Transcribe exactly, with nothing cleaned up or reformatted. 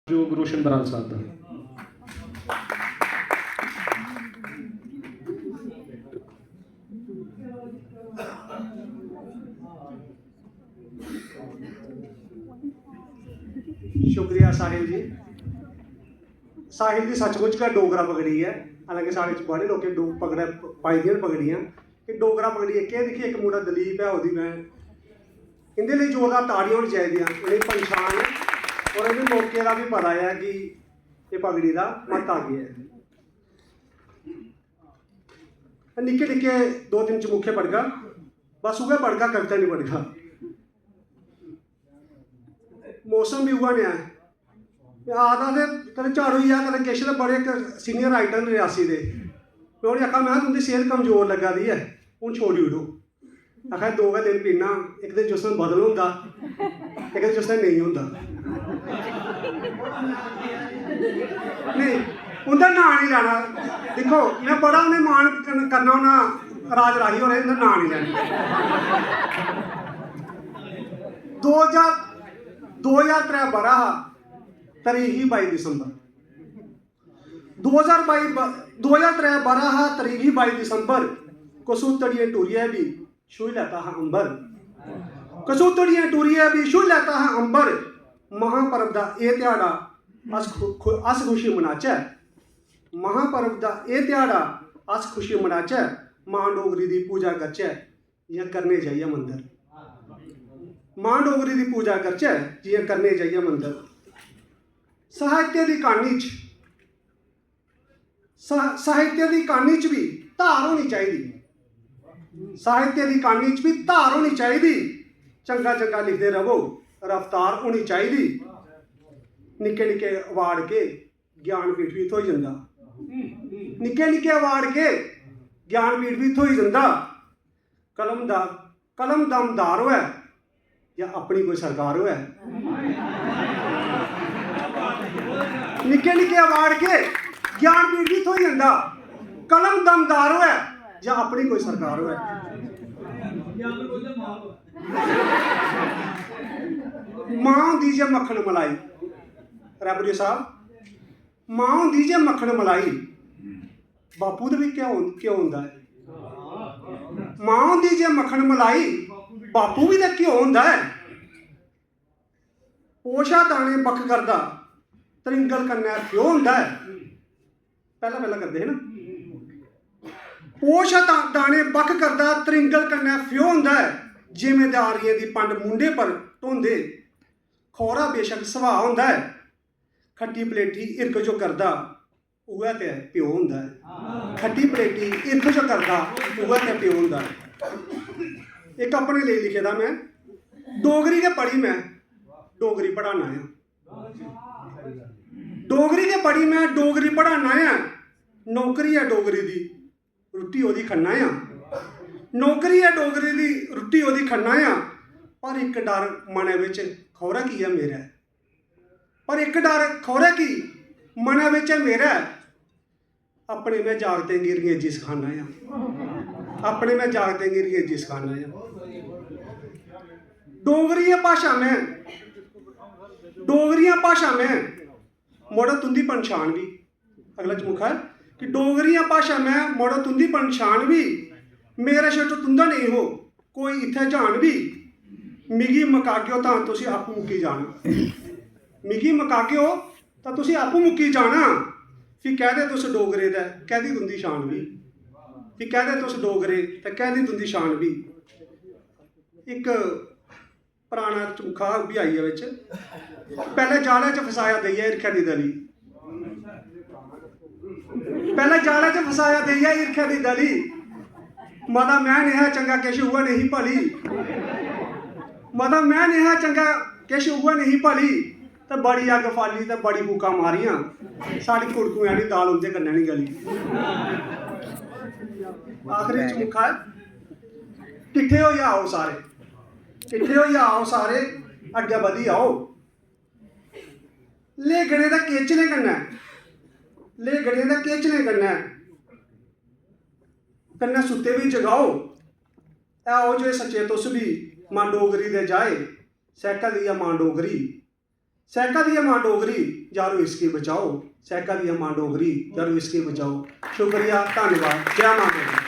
जो गुलशन बराल साहब दा। शुक्रिया साहिल जी। साहिल दी सचमुच गै डोगरा पगड़ी ऐ, हालांकि साढ़े च बड़े लोकें डो-, पगड़ा पाई दियां न पगड़ियां। कि डोगरा पगड़ी केह् दिक्खी, इक मुड़ा दलीप ऐ, ओह्दी भैन, इं'दे लेई जोरदार ताड़ियां होनी चाहिदियां। इ'नेंगी पंछान ऐ और इ'नें लोकें दा बी पता ऐ कि एह् पगड़ी दा म्हत्ता केह् ऐ। निक्के निक्के दो तिन्न चमुखे पढ़गा, बस उ'ऐ पढ़गा, कविता निं पढ़गा। मौसम बी उ'ऐ नेहा ऐ। ते आखदा ते कदें झड़ होई जा, कदें किश, ते बड़े इक senior writer न रियासी दे। में उ'नेंगी आखेआ, "में तुं'दी सेह्त कमजोर लग्गा दी ऐ, हून छोड़ी ओड़ो।" आखा दे, "दो गै दिन पीना, इक ते जिस दिन बदल होंदा, इक ते जिस दिन नेईं होंदा।" नेईं, उं'दा नांऽ निं लैना। दिक्खो, में बड़ा उ'नें मान करन-, करना होन्ना, राज राही होरें, उं'दा नांऽ निं लैना। दो ज्हार, दो ज्हार त्रै ब'रा हा, तरीक ही बाई दिसंबर। दो ज्हार बाई ब-, दो ज्हार त्रै ब'रा हा, तरीक ही बाई दिसंबर। कसूतड़िये टुरियै बी छूही लैता हा अंबर। कसूतड़िये टुरियै बी छूही लैता हा अंबर। महापर्व दा एह् ध्याड़ा अस खु-, खु-, अस खुशी मनाचै। महापर्व दा एह् ध्याड़ा अस खुशी मनाचै। मां डोगरी दी पूजा करचै, जि'यां करने जाइयै मंदर। मां डोगरी दी पूजा करचै, जि'यां करने जाइयै मंदर। साहित्य दी क्हानी च, सा-, साहित्य दी क्हानी च बी धार होनी चाहिदी। साहित्य दी क्हानी च बी धार होनी चाहिदी। चंगा चंगा लिखदे रवो, रफ्तार होनी चाहिदी। निक्के निक्के award के ज्ञानपीठ बी थ्होई जंदा। निक्के निक्के award के ज्ञानपीठ बी थ्होई जंदा। कलम दा, कलम दमदार होऐ जां अपनी कोई सरकार होऐ। निक्के निक्के award के ज्ञानपीठ बी थ्होई जंदा। कलम दमदार होऐ जां अपनी कोई सरकार होऐ। मां होंदी जे मक्खन मलाई, रैबड़िया साहब, मां होंदी जे मक्खन मलाई, बापू ते बी घ्यो, घ्यो होंदा ऐ। मां होंदी जे मक्खन मलाई, बापू बी ते घ्यो होंदा ऐ। पोशा दाने बक्ख करदा, त्रिंगल कन्नै प्यो होंदा ऐ। पैह्ला पैह्ला करदे हे ना। पोशा दा-, दाने बक्ख करदा, त्रिंगल कन्नै प्यो होंदा ऐ। जिमींदारियें दी पंड मुंडे पर ढोंदे, खौरा बेशक सुभाऽ होंदा ऐ। खट्टी पलेठी हिरख जो करदा, उ'ऐ ते प्यो होंदा ऐ। खट्टी पलेठी हिरख जो करदा, उ'ऐ ते प्यो होंदा ऐ। इक अपने लेई लिखे दा में, डोगरी गै पढ़ी में, डोगरी पढ़ाना ऐ। डोगरी गै पढ़ी में, डोगरी पढ़ाना ऐ। नौकरी ऐ डोगरी दी, रुट्टी ओह्दी खन्ना आं। नौकरी ऐ डोगरी दी, रुट्टी ओह्दी खन्ना आं। पर इक डर मनै बिच खौरा की ऐ मेरै, पर इक डर खौरा की मनै बिच ऐ मेरै, अपने में जागतें गी अंग्रेजी सखाना आं। अपने में जागतें गी अंग्रेजी सखाना आं। डोगरी ऐ भाशा में, डोगरी ऐ भाशा में, मड़ो तुं'दी पंछान बी। अगला चमुखा ऐ कि डोगरी ऐ भाशा में, मड़ो तुं'दी पंछान बी। मेरा शब्द तुं'दा नेईं हो कोई इत्थै जान बी। मिगी मकागेओ तां तुसी आपूं मुक्की जाना। मिगी मकागेओ तां तुसी आपूं मुक्की जाना। फ्ही कैह्दे तुस डोगरे ते कैह्दी तुं'दी शान बी। फ्ही कैह्दे तुस डोगरे ते कैह्दी तुं'दी शान बी। इक पराना चमुखा बी आई गेआ बिच। पैह्लें जालै च फसाया देइयै हिरखै दी दली। पैह्लें जालै च फसाया देइयै हिरखै दी दली। मता में नेहा चंगा किश उ'ऐ नेही भली। मता में नेहा चंगा किश उ'ऐ नेही भली। ते बड़ी अग्ग फाली ते बड़ी फूकां मारियां। साढ़ी कुड़कुएं आह्ली दाल उं'दे कन्नै निं गली। आखिरी चमुखा ऐ, किट्ठे होई आओ सारे। किट्ठे होई आओ सारे, अग्गें बधी आओ। लेगड़े दे केचने कन्नै, लेगड़े दे केचने कन्नै, कन्नै सुत्ते बी जगाओ। आओ जे सच्चे तुस बी, मां डोगरी दे जाए, सैकल दी ऐ मां डोगरी। सैका दी ऐ मां डोगरी, यारो इसगी बचाओ। सैका दी ऐ मां डोगरी, यारो इसगी बचाओ। शुक्रिया, धन्नवाद, जै मां डोगरी।